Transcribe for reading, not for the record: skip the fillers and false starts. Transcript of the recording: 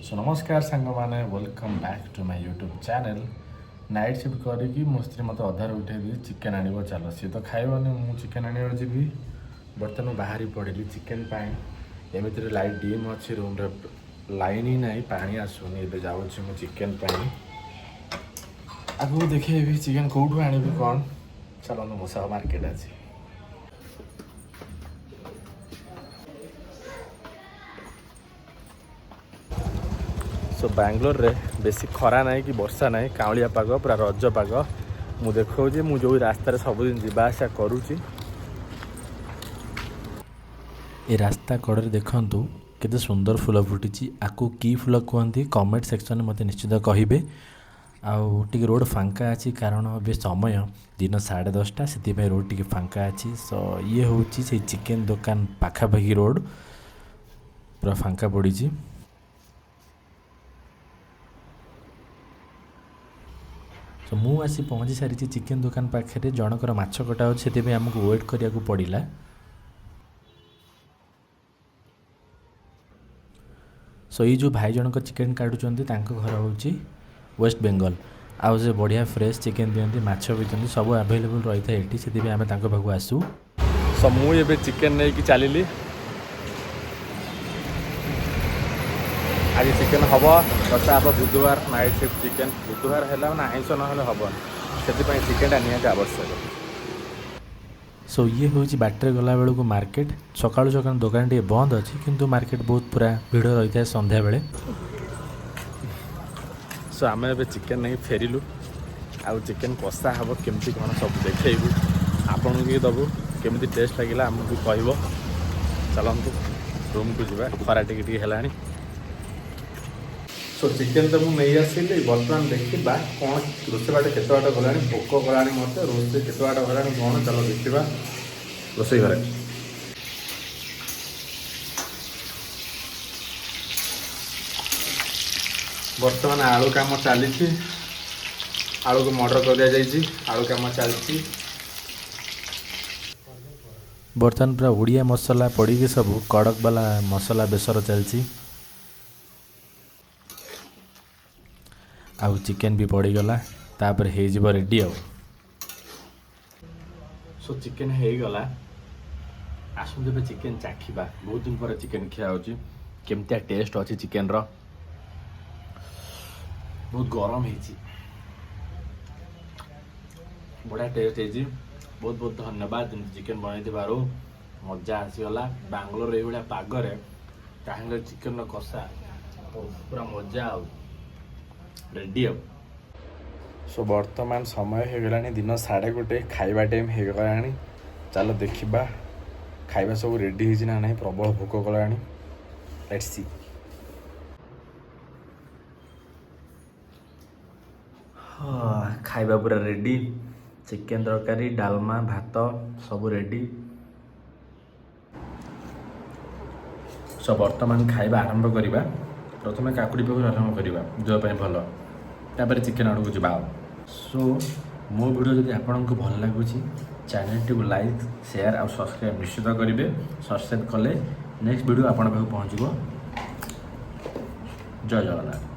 Show ନମସ୍କାର ସାଙ୍ଗମାନେ, welcome back to my YouTube channel. Night shift କରିକି ମୋ ସ୍ତ୍ରୀ ମୋତେ ଅଧାରୁ ଉଠେଇ ଦେଇଛି, ଚିକେନ୍ ଆଣିବ ଚାଲ। ସିଏ ତ ଖାଇବନି, ମୁଁ ଚିକେନ୍ ଆଣିବାକୁ ଯିବି। ବର୍ତ୍ତମାନ ମୁଁ ବାହାରି ପଡ଼ିଲି ଚିକେନ୍ ପାଇଁ। ଏମିତିରେ ଲାଇଟ୍ ଡିମ୍ ଅଛି, ରୁମ୍ରେ ଲାଇନ୍ ହିଁ ନାହିଁ, ପାଣି ଆସୁନି। ଏବେ ଯାଉଛି ମୁଁ ଚିକେନ୍ ପାଇଁ। ଆଗକୁ ଦେଖେଇବି ଚିକେନ୍ କେଉଁଠୁ ଆଣିବି କ'ଣ। ଚାଲନ୍ତୁ ମୋ ସହ ମାର୍କେଟ ଅଛି। ସୋ ବାଙ୍ଗଲୋରରେ ବେଶୀ ଖରା ନାହିଁ କି ବର୍ଷା ନାହିଁ, କାଉଁଳିଆ ପାଗ, ପୁରା ରଜ ପାଗ। ମୁଁ ଦେଖାଉଛି, ମୁଁ ଯେଉଁ ରାସ୍ତାରେ ସବୁଦିନ ଯିବା ଆସିବା କରୁଛି। ଏ ରାସ୍ତା କଡ଼ରେ ଦେଖନ୍ତୁ କେତେ ସୁନ୍ଦର ଫୁଲ ଫୁଟିଛି। ଆକୁ କି ଫୁଲ କୁହନ୍ତି, କମେଣ୍ଟ ସେକ୍ସନରେ ମୋତେ ନିଶ୍ଚିତ କହିବେ। ଆଉ ଟିକେ ରୋଡ଼ ଫାଙ୍କା ଅଛି, କାରଣ ଏବେ ସମୟ ଦିନ 10:30, ସେଥିପାଇଁ ରୋଡ଼ ଟିକେ ଫାଙ୍କା ଅଛି। ସୋ ଇଏ ହେଉଛି ସେଇ ଚିକେନ୍ ଦୋକାନ ପାଖାପାଖି ରୋଡ଼, ପୁରା ଫାଙ୍କା ପଡ଼ିଛି। ତ ମୁଁ ଆସି ପହଞ୍ଚି ସାରିଛି ଚିକେନ୍ ଦୋକାନ ପାଖରେ। ଜଣଙ୍କର ମାଛ କଟା ହେଉଛି, ସେଥିପାଇଁ ଆମକୁ ୱେଟ୍ କରିବାକୁ ପଡ଼ିଲା। ସୋ ଏଇ ଯେଉଁ ଭାଇ ଜଣଙ୍କ ଚିକେନ୍ କାଟୁଛନ୍ତି, ତାଙ୍କ ଘର ହେଉଛି ୱେଷ୍ଟ ବେଙ୍ଗଲ। ଆଉ ସେ ବଢ଼ିଆ ଫ୍ରେଶ୍ ଚିକେନ୍ ଦିଅନ୍ତି, ମାଛ ବି ଦିଅନ୍ତି, ସବୁ ଆଭେଲେବୁଲ୍ ରହିଥାଏ ଏଠି। ସେଥିପାଇଁ ଆମେ ତାଙ୍କ ପାଖକୁ ଆସୁ। ସୋ ମୁଁ ଏବେ ଚିକେନ୍ ନେଇକି ଚାଲିଲି। ଆଜି ଚିକେନ୍ ହେବ, ଦଶା ହେବ। ବୁଧବାର ନାଇଟ୍ ସିଫ୍ଟ ଚିକେନ୍। ବୁଧବାର ହେଲା ମାନେ ଆଇଁଷ ନହେଲେ ହେବନି, ସେଥିପାଇଁ ଚିକେନ୍ଟା ନିହାତି ଆବଶ୍ୟକ। ସୋ ଇଏ ହେଉଛି ବାଟରେ ଗଲାବେଳକୁ ମାର୍କେଟ। ସକାଳୁ ସକାଳୁ ଦୋକାନ ଟିକେ ବନ୍ଦ ଅଛି, କିନ୍ତୁ ମାର୍କେଟ ବହୁତ ପୁରା ଭିଡ଼ ରହିଥାଏ ସନ୍ଧ୍ୟାବେଳେ। ସୋ ଆମେ ଏବେ ଚିକେନ୍ ନେଇକି ଫେରିଲୁ। ଆଉ ଚିକେନ୍ କଷା ହେବ, କେମିତି କ'ଣ ସବୁ ଦେଖେଇବୁ, ଆପଣଙ୍କୁ ବି ଦେବୁ। କେମିତି ଟେଷ୍ଟ ଲାଗିଲା ଆମକୁ କହିବ। ଚାଲନ୍ତୁ ରୁମ୍କୁ ଯିବା, ଖରା ଟିକେ ଟିକେ ହେଲାଣି। ସୋ ଚିକେନ୍ ତ ମୁଁ ନେଇ ଆସିଲି। ବର୍ତ୍ତମାନ ଦେଖିବା କ'ଣ ରୋଷେଇ ବାଟ କେତେ ବାଟ ଗଲାଣି। ଭୋକ କଲାଣି ମୋତେ। ରୋଷେଇ କେତେ ବାଟ ଗଲାଣି କ'ଣ, ଚାଲ ଦେଖିବା ରୋଷେଇ ଘରେ। ବର୍ତ୍ତମାନ ଆଳୁ କାମ ଚାଲିଛି। ଆଳୁକୁ ମର୍ଡ଼ର କରିଦିଆଯାଇଛି, ଆଳୁ କାମ ଚାଲିଛି। ବର୍ତ୍ତମାନ ପୁରା ଓଡ଼ିଆ ମସଲା ପଡ଼ିକି ସବୁ କଡ଼କ ବାଲା ମସଲା ବେସର ଚାଲିଛି। ଆଉ ଚିକେନ୍ ବି ପଡ଼ିଗଲା, ତାପରେ ହେଇଯିବ ରେଡ଼ି ଆଉ। ସୋ ଚିକେନ୍ ହେଇଗଲା। ଆସନ୍ତୁ ଏବେ ଚିକେନ୍ ଚାଖିବା। ବହୁତ ଦିନ ପରେ ଚିକେନ୍ ଖିଆ ହେଉଛି। କେମିତିଆ ଟେଷ୍ଟ ଅଛି ଚିକେନ୍ର। ବହୁତ ଗରମ ହେଇଛି, ବଢ଼ିଆ ଟେଷ୍ଟ ହେଇଛି। ବହୁତ ବହୁତ ଧନ୍ୟବାଦ ଏମିତି ଚିକେନ୍ ବନେଇଥିବାରୁ, ମଜା ଆସିଗଲା। ବାଙ୍ଗଲୋର ଏଇଭଳିଆ ପାଗରେ କାହିଁକି ଚିକେନ୍ର କଷା ପୁରା ମଜା ଆଉ ରେଡ଼ି ଆଉ। ସୋ ବର୍ତ୍ତମାନ ସମୟ ହେଇଗଲାଣି ଦିନ 1:30, ଖାଇବା ଟାଇମ୍ ହେଇଗଲାଣି। ଚାଲ ଦେଖିବା ଖାଇବା ସବୁ ରେଡ଼ି ହେଇଛି ନା ନାହିଁ। ପ୍ରବଳ ଭୋକ କଲାଣି। Let's C. ଖାଇବା ପୁରା ରେଡ଼ି। ଚିକେନ୍ ତରକାରୀ, ଡାଲମା, ଭାତ ସବୁ ରେଡ଼ି। ସୋ ବର୍ତ୍ତମାନ ଖାଇବା ଆରମ୍ଭ କରିବା। ପ୍ରଥମେ କାକୁଡ଼ି ପାଖରୁ ଆରମ୍ଭ କରିବା, ଦେହ ପାଇଁ ଭଲ। ତାପରେ ଚିକେନ୍ ଆଡ଼କୁ ଯିବା। ଆଉ ସୋ ମୋ ଭିଡ଼ିଓ ଯଦି ଆପଣଙ୍କୁ ଭଲ ଲାଗୁଛି, ଚ୍ୟାନେଲଟିକୁ ଲାଇକ୍, ସେୟାର ଆଉ ସବସ୍କ୍ରାଇବ୍ ନିଶ୍ଚିତ କରିବେ। ସବସ୍କ୍ରାଇବ୍ କଲେ ନେକ୍ସଟ ଭିଡ଼ିଓ ଆପଣଙ୍କ ପାଖକୁ ପହଞ୍ଚିବ। ଜୟ ଜଗନ୍ନାଥ।